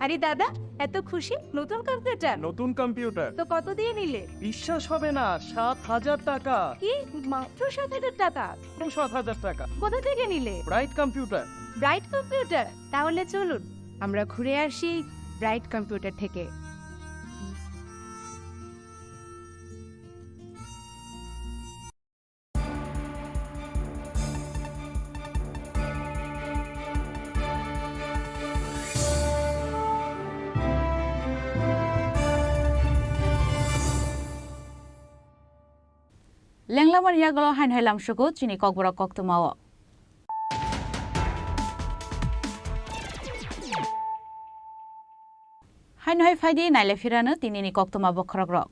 আরে দাদা, এত খুশি? নতুন কম্পিউটার? নতুন কম্পিউটার। তো কত দিয়ে নিলে? বিশ্বাস হবে না, সাত হাজার টাকা। কি? মাত্র সাত হাজার টাকা? মাত্র সাত হাজার টাকা। কোথা থেকে নিলে? Bright computer. Bright computer? তাহলে চলুন, আমরা ঘুরে আসি ব্রাইট কম্পিউটার থেকে। Lenglamani yagulo haino hai lamsugo chini kokborok koktwmao. Haino hai phaidi naile phirano tinini koktwma bokhorokrok.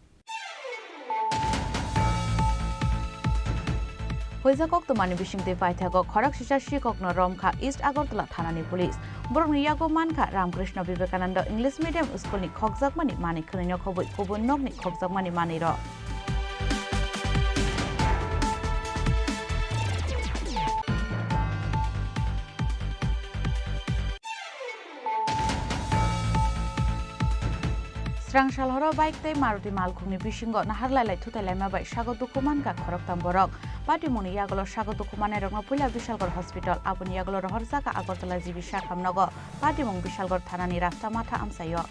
Huijak koktwmani bisingtwi paithago khorok sisa sikokno romkha East Agartala thanani police. Borokni yago mankha Ramkrishna Vivekananda English Medium School ni khokjakmani manwi khwnwino khobwi kubun nokni khokjakmani manwirok. Srang salhoro bike tei Maruti malkhungni bisingo naharlailai thutailaima bai sago dukhu mankha khoroktham borok. Patimungni yagulo sago dukhu mannairokno puila Bishalgarh Hospital, aboni yagulo rohorjaka Agartala G B sakhamnogo. Patimung Bishalgarh thanani rasta matha amchaio.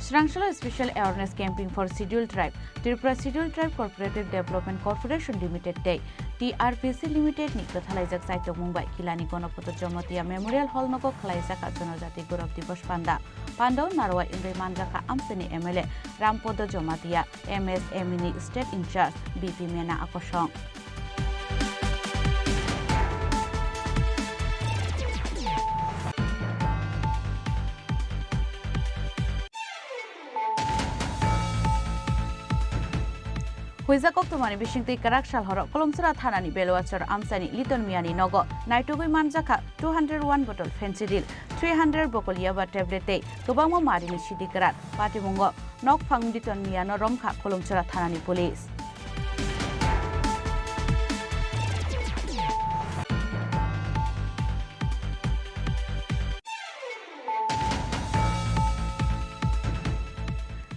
Srangsalao Special Awareness Camping for Scheduled Tribe, Tripura Scheduled Tribe Cooperative Development Corporation Limited tei T R P C Limited ni kwthalaijak chaitokmung bai Kilani Gonopoto Jamatia Memorial Hall nogo khwlaijak Jonojati Gaurav Diwas panda. Pandao narwai wngwi manjakha amchaini M L A Rampodo Jamatia, M S M E ni State In Charge B P Mena Akosong. Huijak koktwmani bisingtwi kwrak sal horo Kolomchura thanani Beluachor amchaini Liton Miyani nogo naitugwi manjakha two hundred one bottle Phensedyl, three hundred bokol yaba tablet tei kwbangma marini sidi kwrak. Patimungo nokphang Liton Miyano romkha Kolomchura thanani police.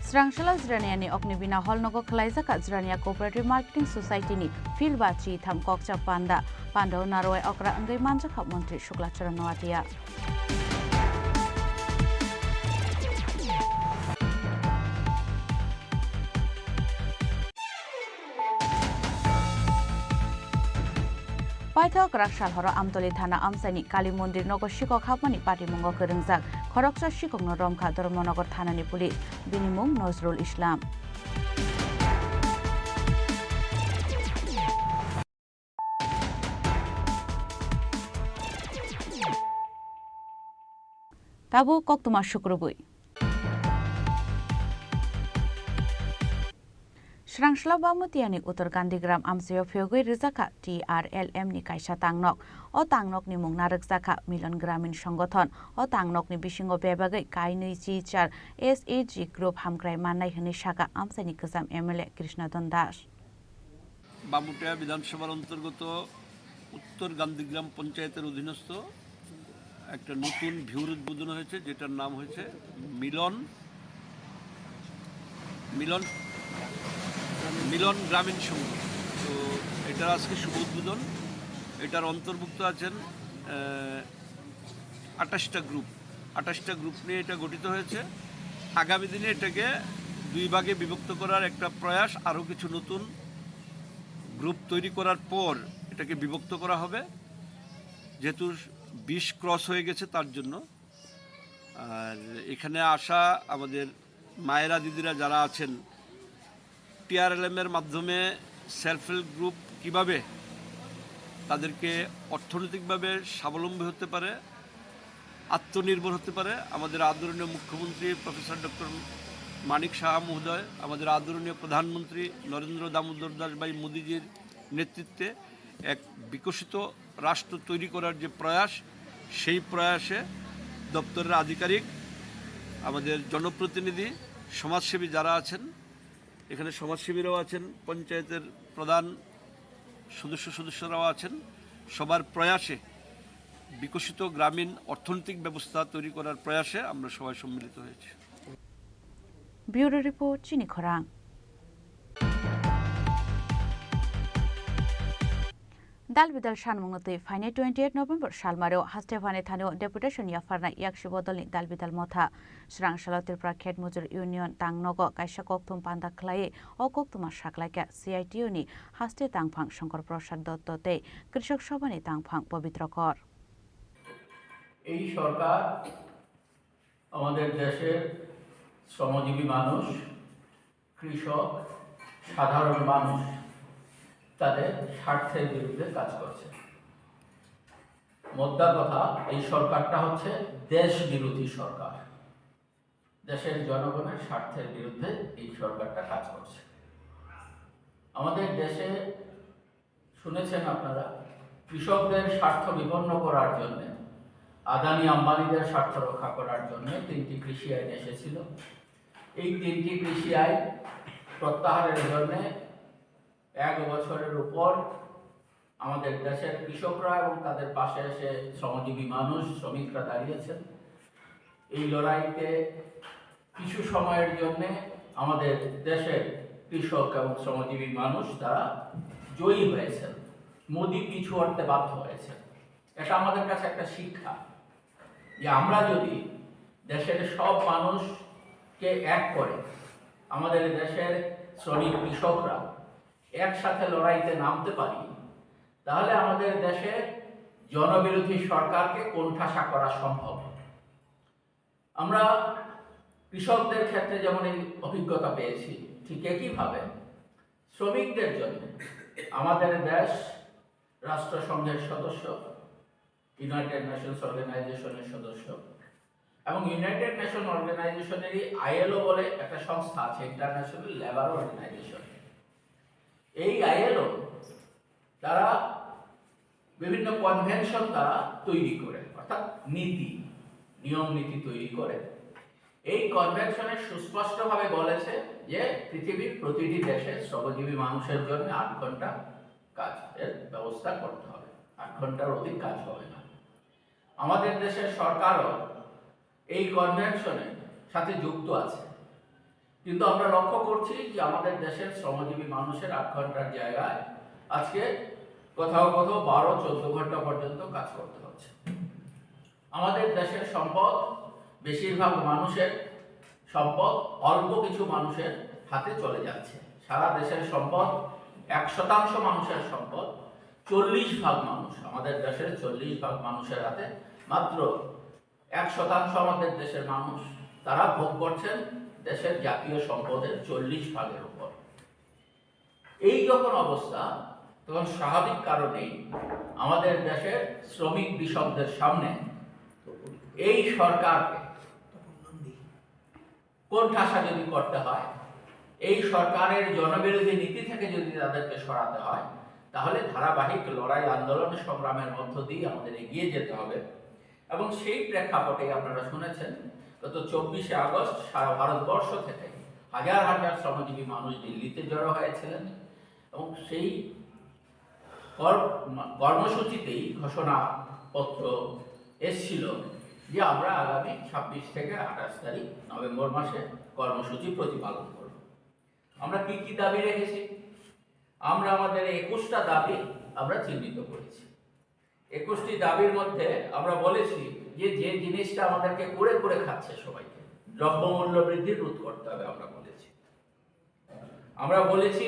Srangsalao Jiraniani Ognibina Hall nogo khwlaijak Jirania Cooperative Marketing Society ni field ba chitham kokcha panda. Pandao narwai okra wngwi manjakha Montri Shukla Charan Noatia. Paithak kwrak sal horo Amtoli thana amchaini Kali Mondir nogo sikok hapmani patimungo kwrwngjak khoroksa sikokno romkha Dharmanagar thanani police, bini mung Nazrul Islam. Tabuk koktwma sukrubwi. Srangsla Bamutiani Uttor Gandhigram amchaio phiyogwi rwjakha T R L M ni kaisa tangnok. O tangnokni mung narwkjakha Milon Gramin Songothon. O tangnokni bisingo bebagwi kainwi chichar S H G group hamkrai mannai hwnwi sakha amchaini kwcham M L A Krishna Don Das. Bamutia বিধানসভার অন্তর্গত উত্তর গান্ধীগ্রাম পঞ্চায়েতের অধীনস্থ একটা নতুন ভিউর উদ্বোধন হয়েছে, যেটার নাম হয়েছে মিলন, মিলন, মিলন গ্রামীণ সংঘ। তো এটার আজকে শুভ উদ্বোধন। এটার অন্তর্ভুক্ত আছেন আহ, আঠাশটা গ্রুপ। আঠাশটা গ্রুপ নিয়ে এটা গঠিত হয়েছে। আগামী দিনে এটাকে দুই ভাগে বিভক্ত করার একটা প্রয়াস, আরও কিছু নতুন গ্রুপ তৈরি করার পর এটাকে বিভক্ত করা হবে, যেহেতু বিশ ক্রস হয়ে গেছে তার জন্য। আর এখানে আসা আমাদের মায়েরা দিদিরা যারা আছেন, টিআরএলএম এর মাধ্যমে সেলফ হেল্প গ্রুপ কিভাবে তাদেরকে অর্থনৈতিকভাবে স্বাবলম্বী হতে পারে, আত্মনির্ভর হতে পারে, আমাদের আদরণীয় মুখ্যমন্ত্রী প্রফেসর ডক্টর মানিক সাহা মহোদয়, আমাদের আদরণীয় প্রধানমন্ত্রী নরেন্দ্র দামোদর দাস ভাই মোদীজির নেতৃত্বে এক বিকশিত রাষ্ট্র তৈরি করার যে প্রয়াস, সেই প্রয়াসে দপ্তরের আধিকারিক, আমাদের জনপ্রতিনিধি, সমাজসেবী যারা আছেন, এখানে সমাজসেবীরাও আছেন, পঞ্চায়েতের প্রধান সদস্য সদস্যরাও আছেন, সবার প্রয়াসে বিকশিত গ্রামীণ অর্থনৈতিক ব্যবস্থা তৈরি করার প্রয়াসে আমরা সবাই সম্মিলিত হয়েছি। Bureau Report, Chini Khorang. Dal bidal sanmungno twi phainai twenty eight November salmaro haste phani thani o deputation yapharnai yaksi bodolni dal bidal motha. Srangsalo Tripura Khet Mujur Union tangnogo kaisa kokthum panda khlaiwi o koktwma saklaikha C I T U ni haste tangphang Shankar Prasad Dotto tei Krishok Sabhani tangphang Pabitra Kor. এই সরকার আমাদের দেশের শ্রমজীবী মানুষ, কৃষক, সাধারণ মানুষ তাদের স্বার্থের বিরুদ্ধে কাজ করছে। মোদ্দা কথা, এই সরকারটা হচ্ছে দেশ বিরোধী সরকার। দেশের জনগণের স্বার্থের বিরুদ্ধে এই সরকারটা কাজ করছে। আমাদের দেশে শুনেছেন আপনারা, কৃষকদের স্বার্থ বিপন্ন করার জন্য, আদানি আম্বানিদের স্বার্থ রক্ষা করার জন্য তিনটি কৃষি আইন এসেছিল। এই তিনটি কৃষি আইন প্রত্যাহারের জন্য এক বছরের উপর আমাদের দেশের কৃষকরা এবং তাদের পাশে এসে শ্রমজীবী মানুষ, শ্রমিকরা দাঁড়িয়েছেন। এই লড়াইতে কিছু সময়ের জন্য আমাদের দেশের কৃষক এবং শ্রমজীবী মানুষ তারা জয়ী হয়েছেন। মোদি পিছু হটতে বাধ্য হয়েছেন। এটা আমাদের কাছে একটা শিক্ষা যে আমরা যদি দেশের সব মানুষকে এক করে আমাদের দেশের শ্রমিক কৃষকরা একসাথে লড়াইতে নামতে পারি, তাহলে আমাদের দেশের জনবিরোধী সরকারকে কোণঠাসা করা সম্ভব। আমরা কৃষকদের ক্ষেত্রে যেমন এই অভিজ্ঞতা পেয়েছি, ঠিক একইভাবে শ্রমিকদের জন্য আমাদের দেশ রাষ্ট্রসংঘের সদস্য, ইউনাইটেড নেশনস অর্গানাইজেশনের সদস্য, এবং ইউনাইটেড নেশন অর্গানাইজেশনেরই আইএলও বলে একটা সংস্থা আছে, ইন্টারন্যাশনাল লেবার অর্গানাইজেশন। এই আইএলও তারা বিভিন্ন কনভেনশন তারা তৈরি করে, অর্থাৎ নীতি, নিয়ম নীতি তৈরি করে। এই কনভেনশনে সুস্পষ্টভাবে বলেছে যে পৃথিবীর প্রতিটি দেশে শ্রমজীবী মানুষের জন্য আট ঘন্টা কাজের ব্যবস্থা করতে হবে, আট ঘন্টার অধিক কাজ হবে না। আমাদের দেশের সরকারও এই কনভেনশনের সাথে যুক্ত আছে, কিন্তু আমরা লক্ষ্য করছি যে আমাদের দেশের শ্রমজীবী মানুষের আট ঘন্টার জায়গায় আজকে কোথাও কোথাও বারো চোদ্দ ঘন্টা পর্যন্ত কাজ করতে হচ্ছে। আমাদের দেশের সম্পদ, বেশিরভাগ মানুষের সম্পদ অল্প কিছু মানুষের হাতে চলে যাচ্ছে। সারা দেশের সম্পদ, এক শতাংশ মানুষের সম্পদ, চল্লিশ ভাগ মানুষ, আমাদের দেশের চল্লিশ ভাগ মানুষের হাতে, মাত্র এক শতাংশ আমাদের দেশের মানুষ, তারা ভোগ করছেন দেশের জাতীয় সম্পদের চল্লিশ ভাগের উপর। এই যখন অবস্থা, তখন স্বাভাবিক কারণেই আমাদের দেশের শ্রমিক কৃষকদের সামনে এই সরকারকে কোণঠাসা যদি করতে হয়, এই সরকারের জনবিরোধী নীতি থেকে যদি তাদেরকে সরাতে হয়, তাহলে ধারাবাহিক লড়াই, আন্দোলন, সংগ্রামের মধ্য দিয়ে আমাদের এগিয়ে যেতে হবে। এবং সেই প্রেক্ষাপটে আপনারা শুনেছেন, গত চব্বিশে আগস্ট সারা ভারতবর্ষ থেকে হাজার হাজার শ্রমজীবী মানুষ দিল্লিতে জড়ো হয়েছিলেন এবং সেই কর-, কর্মসূচিতেই ঘোষণাপত্র এসছিল যে আমরা আগামী ছাব্বিশ থেকে আঠাশ তারিখ নভেম্বর মাসে কর্মসূচি প্রতিপালন করব। আমরা কি কি দাবি রেখেছি? আমরা আমাদের একুশটা দাবি আমরা চিহ্নিত করেছি। একুশটি দাবির মধ্যে আমরা বলেছি যে, যে জিনিসটা আমাদেরকে কুরে কুরে খাচ্ছে সবাইকে, দ্রব্যমূল্য বৃদ্ধি রোধ করতে হবে, আমরা বলেছি। আমরা বলেছি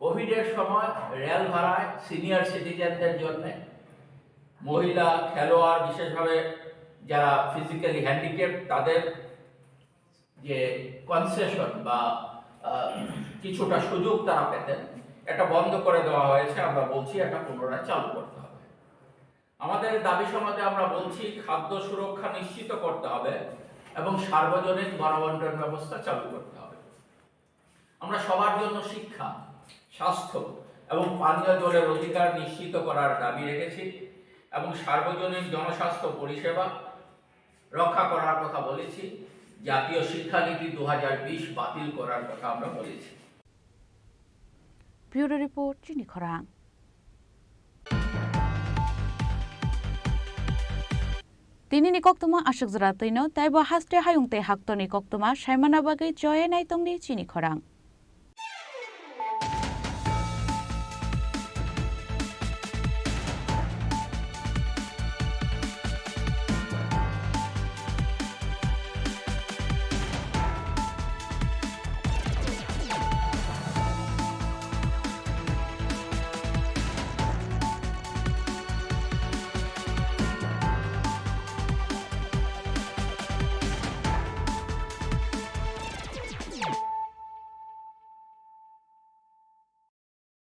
কোভিডের সময় রেল ভাড়ায় সিনিয়র সিটিজেনদের জন্য, মহিলা, খেলোয়াড়, বিশেষভাবে যারা ফিজিক্যালি হ্যান্ডিক্যাপ, তাদের যে কনসেশন বা, আহ, কিছুটা সুযোগ তারা পেতেন, এটা বন্ধ করে দেওয়া হয়েছে। আমরা বলছি এটা পুনরায় চালু করতে হবে। আমাদের দাবি সমাজে আমরা বলছি খাদ্য সুরক্ষা নিশ্চিত করতে হবে এবং সার্বজনীন গণবন্টন ব্যবস্থা চালু করতে হবে। আমরা সবার জন্য শিক্ষা, স্বাস্থ্য এবং পানীয় জলের অধিকার নিশ্চিত করার দাবি রেখেছি এবং সার্বজনীন জনস্বাস্থ্য পরিষেবা রক্ষা করার কথা বলেছি। জাতীয় শিক্ষানীতি দু হাজার বিশ বাতিল করার কথা আমরা বলেছি। Bureau Report, Chini Khorang. Tini ni koktwma aswk jora twino, taibo haste hayung tei haktorni koktwma saimana bagwi choye naitongdi Chini Khorang.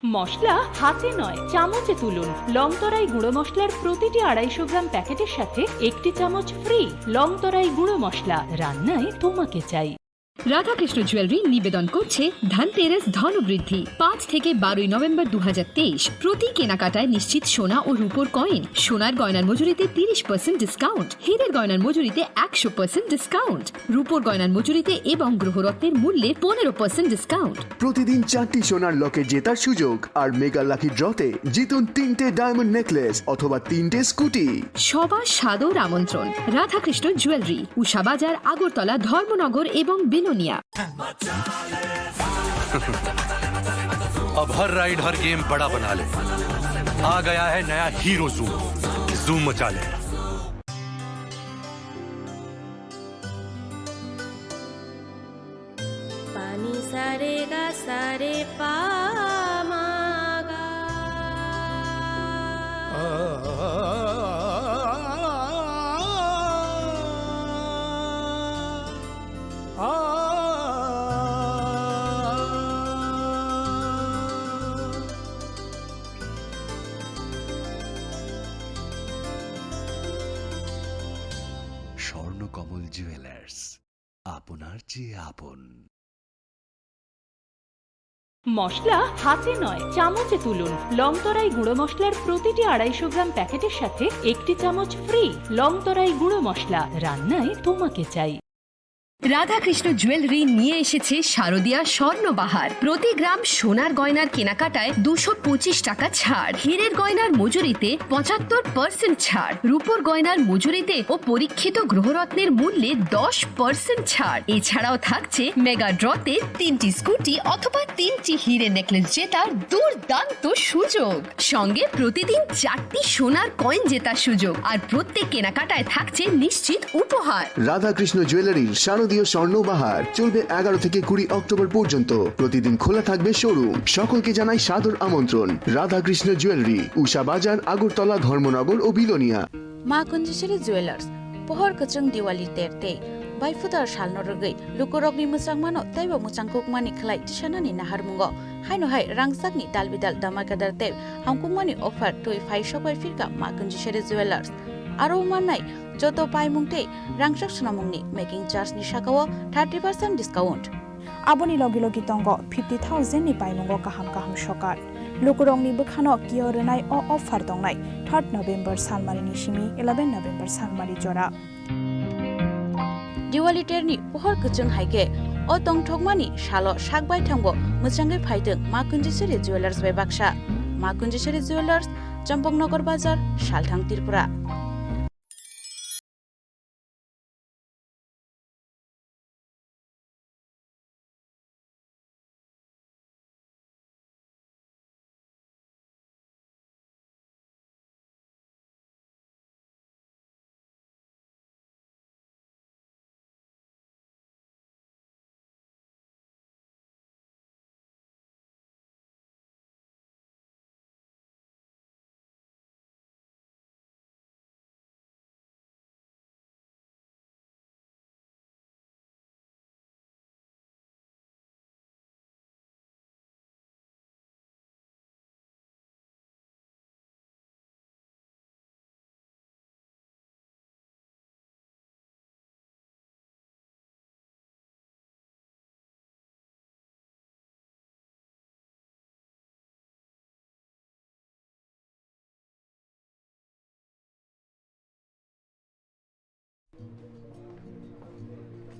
মশলা হাতে নয়, চামচে তুলুন। লং তরাই গুঁড়ো মশলার প্রতিটি আড়াইশো গ্রাম প্যাকেটের সাথে একটি চামচ ফ্রি। লং তরাই গুঁড়ো মশলা, রান্নায় তোমাকে চাই। রাধাকৃষ্ণ জুয়েলারি নিবেদন করছে ধনতেরাস ধনবৃদ্ধি। পাঁচ থেকে বারোই নভেম্বর দু হাজার তেইশ। প্রতি কেনাকাটায় নিশ্চিত সোনা ও রূপোর কয়েন, সোনার গয়নার মজুরিতে তিরিশ পার্সেন্ট ডিসকাউন্ট, হীরের গয়নার মজুরিতে একশো পার্সেন্ট ডিসকাউন্ট, রূপোর গয়নার মজুরিতে এবং গ্রহরত্নের মূল্যে পনেরো পার্সেন্ট ডিসকাউন্ট। প্রতিদিন চারটি সোনার লকেট জেতার সুযোগ আর মেগা লাকি ড্রতে জিতুন তিনটে ডায়মন্ড নেকলেস অথবা তিনটে স্কুটি। সবার সাদর আমন্ত্রণ রাধাকৃষ্ণ জুয়েলারি, উষা বাজার, আগরতলা, ধর্মনগর এবং বিলোনিয়া। अब हर राइड हर गेम बड़ा बना ले। आ गया है नया हीरो जूम। जूम मचा ले। Pani sa re ga sa re pa ma ga. Swarnakamal jewellers, আপনার চেয়ে আপন। মশলা হাতে নয়, চামচে তুলুন। লং তরাই গুঁড়ো মশলার প্রতিটি আড়াইশো গ্রাম প্যাকেটের সাথে একটি চামচ ফ্রি। লং তরাই গুঁড়ো মশলা, রান্নায় তোমাকে চাই। রাধাকৃষ্ণ জুয়েলারি নিয়ে এসেছে শারদীয়া স্বর্ণবাহার। প্রতি গ্রাম সোনার গয়নার কেনাকাটায় দুশো পঁচিশ টাকা ছাড়, হীরের গয়নার মজুরিতে পঁচাত্তর পার্সেন্ট ছাড়, রূপোর গয়নার মজুরিতে ও পরীক্ষিত গ্রহরত্নের মূল্যে দশ পার্সেন্ট ছাড়। এছাড়াও থাকছে মেগা ড্রতে তিনটি স্কুটি অথবা তিনটি হীরে নেকলেস জেতার দুর্দান্ত সুযোগ। সঙ্গে প্রতিদিন চারটি সোনার কয়েন জেতার সুযোগ, আর প্রত্যেক কেনাকাটায় থাকছে নিশ্চিত উপহার। রাধাকৃষ্ণ জুয়েলারির শারদীয় স্বর্ণ বাহার চলবে এগারো থেকে কুড়ি অক্টোবর পর্যন্ত। প্রতিদিন খোলা থাকবে শোরুম। সকলকে জানাই সাদর আমন্ত্রণ। রাধাকৃষ্ণ জুয়েলারি, উষা বাজার, আগরতলা, ধর্মনগর ও Belonia. Ma Kunjisiri Jewelers, pohor kwchwng Diwali ter tei bai phutar salno rwgwi lukurokni mwchangmano teibo mwchangkukmani khlai tisanani naharmungo. Haino hai rangchakni dalbidal damakadar tei hamkukmani offer twi phai sokbai phirkha Ma Kunjisiri Jewelers. Aro mannai Joto paimung tei rangchak swnamungni making charge ni sakao thirty percent discount. Aboni logi logi tongo fifty thousand ni paimungo kaham kaham sokar. Lukurokni bwkhano kio rwnai o offer tongnai third November salmari ni simi eleven November salmari jora. Diwali terni pohor kwchwng hai khe o tongthokmani salo sak baithangbo mwchangwi phaitwng Ma Kunjiswari Jewellers bai baksa. Ma Kunjiswari Jewellers, Champaknagar Bazar, Salthang, Tripura.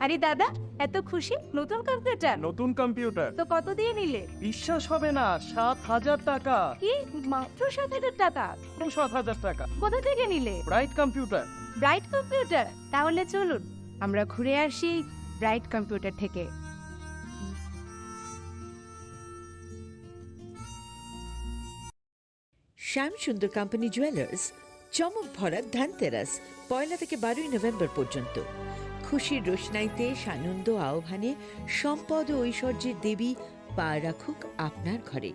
আরে দাদা, এত খুশি? নতুন কম্পিউটার? নতুন কম্পিউটার। তো কত দিয়ে নিলে? বিশ্বাস হবে না, সাত হাজার টাকা। কি? মাত্র সাত হাজার টাকা? মাত্র সাত হাজার টাকা। কোথা থেকে নিলে? Bright computer. Bright computer? তাহলে চলুন, আমরা ঘুরে আসি ব্রাইট কম্পিউটার থেকে। শ্যাম সুন্দর কোম্পানি জুয়েলার্স, চমক ভরা ধনতেরাস, পয়লা থেকে বারোই নভেম্বর পর্যন্ত। খুশির রোশনাইতে সানন্দ আহ্বানে সম্পদ ও ঐশ্বর্যের দেবী পা রাখুক আপনার ঘরে।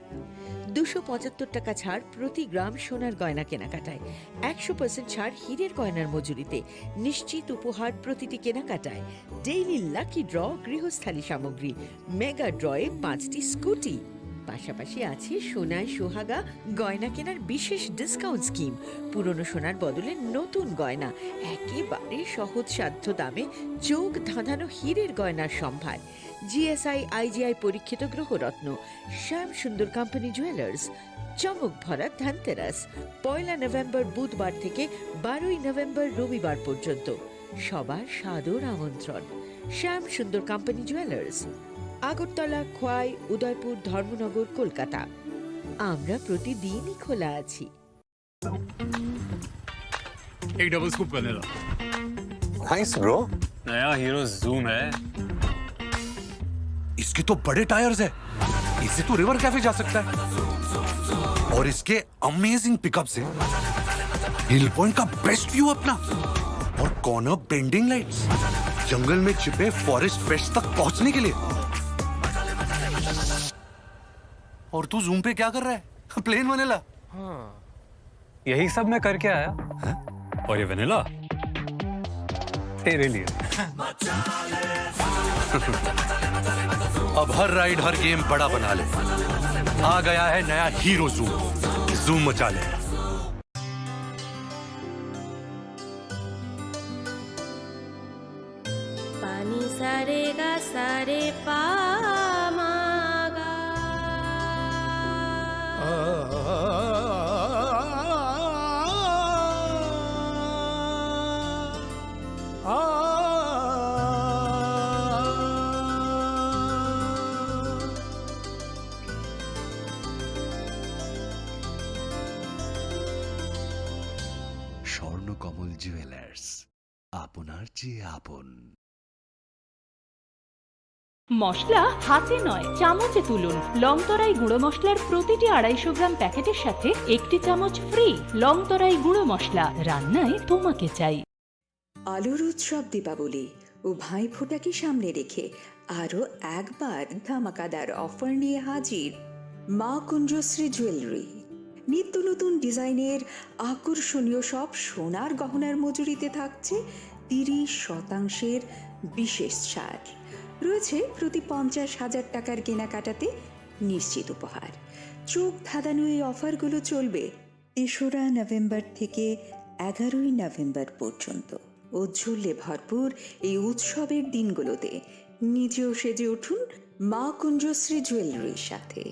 দুশো পঁচাত্তর টাকা ছাড় প্রতি গ্রাম সোনার গয়না কেনাকাটায়, একশো পার্সেন্ট ছাড় হীরের গয়নার মজুরিতে, নিশ্চিত উপহার প্রতিটি কেনাকাটায়, ডেইলি লাকি ড্র, গৃহস্থালী সামগ্রী, মেগা ড্রয়ে পাঁচটি স্কুটি। পাশাপাশি আছে সোনায় সোহাগা গয়না কেনার বিশেষ ডিসকাউন্ট স্কিম। পুরনো সোনার বদলে নতুন গয়না একেবারে সহজসাধ্য দামে, চোখ ধাঁধানো হীরের গয়নার সম্ভার। জিএসআই আইজিআই পরীক্ষিত গ্রহরত্ন। শ্যাম সুন্দর কোম্পানি জুয়েলার্স, চমক ভরা ধনতেরাস, পয়লা নভেম্বর বুধবার থেকে বারোই নভেম্বর রবিবার পর্যন্ত। সবার সাদর আমন্ত্রণ। শ্যাম সুন্দর কোম্পানি জুয়েলার্স, আগরতলা, খোয়াই, উদয়পুর, ধর্মনগর, কলকাতা। আমরা প্রতিদিনই খোলা আছি। एक double scoop vanilla. Nice bro. नया हीरो जूम है। इसके तो बड़े टायर्स है, इससे तो रिवर कैफे जा सकता है। और इसके अमेजिंग पिकअप से हिल पॉइंट का बेस्ट व्यू अपना, और कॉर्नर बेंडिंग लाइट्स, जंगल में छिपे फॉरेस्ट फ्रेश तक पहुंचने के लिए। और तू जूम पे क्या कर रहा है? Plane vanilla. हाँ। यही सब मैं करके आया। हैं? और ये वनीला? तेरे लिए। अब हर राइड, हर गेम बड़ा बना ले। आ गया है नया हीरो जूम। जूम मचा ले। Pani sa re ga sa re pa ma ga. Swarnakamal jewellers, আপনার চেয়ে আপন। মশলা হাতে নয়, চামচে তুলুন। লংতরাই গুঁড়ো মশলার প্রতিটি আড়াইশো গ্রাম প্যাকেটের সাথে একটি চামচ ফ্রি। লংতরাই গুঁড়ো মশলা, রান্নায় তোমাকে চাই। আলোর উৎসব দীপাবলি ও ভাইফোঁটাকে সামনে রেখে আরও একবার ধামাকাদার অফার নিয়ে হাজির মা কুঞ্জশ্রী জুয়েলারি। নিত্য নতুন ডিজাইনের আকর্ষণীয় সব সোনার গহনার মজুরিতে থাকছে তিরিশ শতাংশের বিশেষ ছাড়। রয়েছে প্রতি পঞ্চাশ হাজার টাকার কেনাকাটাতে নিশ্চিত উপহার। চোখ ধাঁধানো এই অফারগুলো চলবে তেসরা নভেম্বর থেকে এগারোই নভেম্বর পর্যন্ত। ঔজ্জ্বল্যে ভরপুর এই উৎসবের দিনগুলোতে নিজেও সেজে উঠুন মা কুঞ্জশ্রী জুয়েলারির সাথে।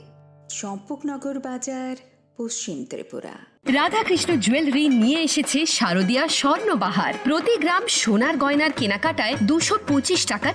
চম্পকনগর বাজার, পশ্চিম ত্রিপুরা। রাধাকৃষ্ণ জুয়েলারি নিয়ে এসেছে শারদীয়া স্বর্ণবাহার। প্রতি গ্রাম সোনার গয়নার কেনাকাটায় দুশো পঁচিশ টাকা